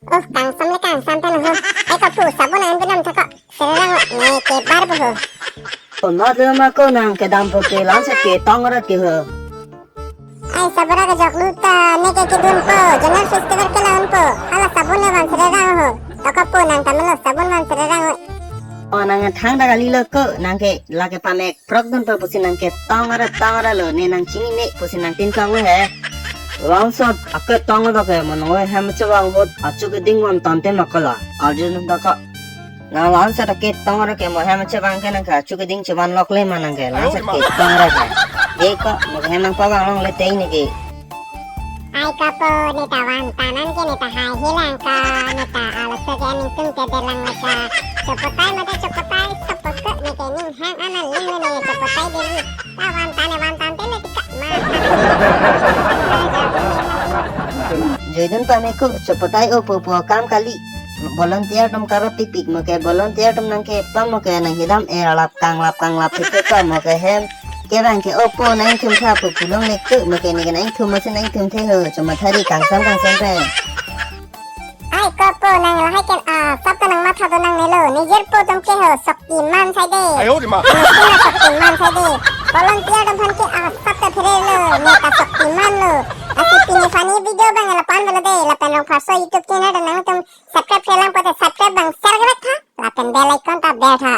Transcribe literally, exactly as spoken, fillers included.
Oh, kangsam le kangsam pen ho. Ai kapu sabun an pinam thak ko. Sererang ne ke bar bo ho. Konat le ma ko nang kedampo ke lamse ketong rat ke ho. Ai sabura kejok lu ta ne ke kedunpo. General festival ke la-unpo. Hala sabun ne van sererang ho. Toko po nang ta melo sabun van sererang ho. Oh, nang thangta kali lo ko nang ke lake pamek prok dunpo pusi nang ketong ara tong ara lo ne nang chinine pusi nang tin kang he. Langsot ake tong do ke mo nang hem chevang ahut achu keding van tante ma ko la. Arjun ta ko. Nang langsot ake tong ara ke mo hem chevang ke nang ke achu keding chevan lok le ma nang ke langsot ketong ara ke. De ko mo hem nang pavang longle te ne ke. Ai kapo ne ta van tanan ke ne ta hai hilang ka ne ta alo so ke aning tum te delang la ka. Chopotai mate chopotai chopoke ne ke ning hang ana ling ne chopotai de ni. Ta van tane van tante ne tika ma. Joidun pa me ko chopotai opo po kam kali. Volunteer atum karot tipik mo ke volunteer atum nang ke pam mo ke nang hidam er alap kanglap kanglap tipik ka mo ke hem. Kevang ke opo nang thum tha pu pulong le ke mo ke ne ke nang thum mo se nang thum the ho chomathari kangsam kangsam pen. Ai kapo nang lahai ken asap ta nang matha do nang nelo ne jer po tum ke ho Shaktiman sai de. Ai ho di ma. Nang kena Shaktiman sai de. Volunteer atum aphan ke asap ta phere lo ne ta Shaktiman lo. Asi pini funny video bang lapu-an velo de lapen Rongpharso YouTube channel nangtum subscribe selang pote subscribe bang share ke tha lapen bell icon ta ber tha.